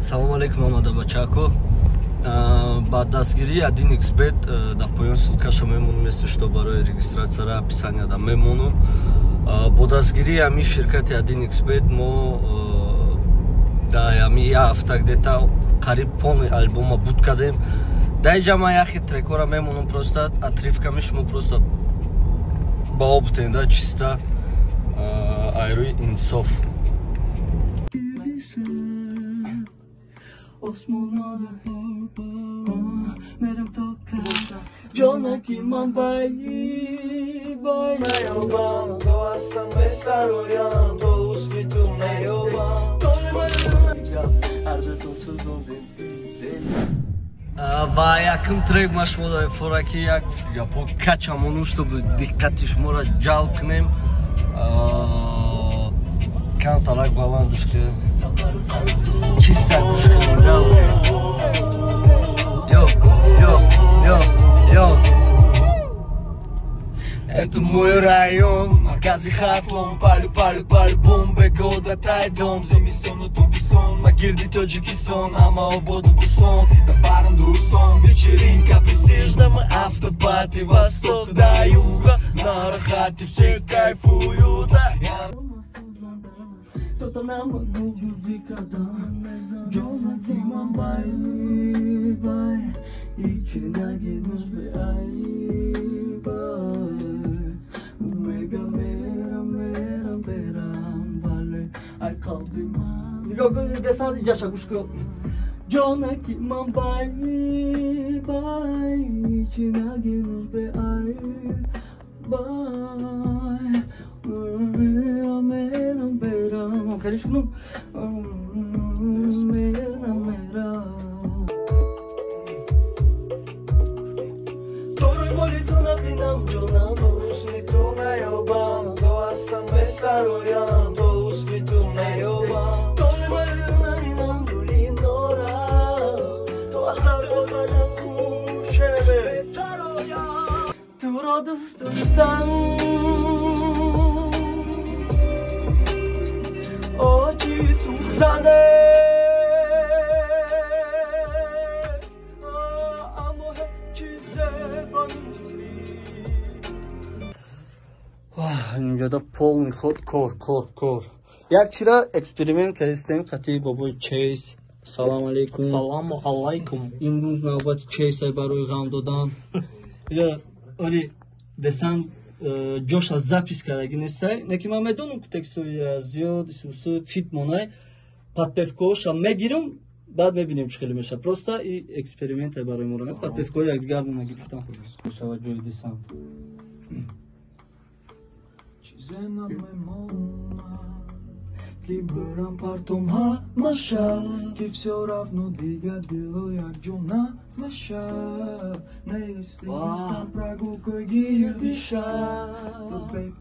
Салому алейкум, омада бачако. Ба дастгирии 1xBet дар поён ссылкаша мемонам, если что, барои регистратсияра описанияда мемонам. Бо дастгирии ҳамин ширкати 1xBet мо дар ҳамин як ҳафта где-то қариб полный альбома буд кардем. Дар инҷа ман яхе трекора мемонам, просто отрывками, шумо просто бао бутен да, чисто айрӯи инсоф. Ҷонаки ман бай бай наёбам, то ҳастам месароям, то ҳусни ту наёбам. Ва якум трек ма шумо фора ки як гапо качамону, чтобы диққати шуморо ҷалб кунем. Камтарак баландш ки чиста гӯш кунем. Йо йо йо йо. Это мой район, маркази Хатлон, палю, палю, палю, бомбе, года, тайдом, зимистону тобистон, ма гирди Тоҷикистон, ҳама ободу бӯстон, да барам дӯстон, вечеринка престижна, мы автопати, восток до юга, на рахате все кайфуют, да. Нигоҳ кун, десан иҷаша гӯш кун. Ҷонаки ман бай бай, чи нагинуш бе ай бай, мерам мерам берам, хелиш кунам, мерам мерам. Торӯи моли ту набинам, ҷонам, то ҳусни ту наёбам, то ҳастам месароям, то ҳусни ту наёбам. Туро дӯст доштам, очи сӯхтанест, аммо ҳеҷ чизе ба мисли. Инҷода полный ход кор кор кор. Як чира эксперимент кардистем қатъи бобои Чейз. Салом алейкум. Салому алайкум. Имрӯз навбати Чейз барои ғам додан. Оли десан ҷоша запис кардаги нестай, не ки ман медонам, ки текстои зиёд исусу фит монай, подпевкоша мегирам, баъд мебинем чӣ хеле мешавад. Просто и эксперименте барои моро, подпевкои якдигар мо нагирифтам шава ҷои десант. Чизе намемонад, ки бирам партом ҳамаша, ки всё равно дигар дило якҷо намеша. Неисти сам прогулкой гирди шаҳр.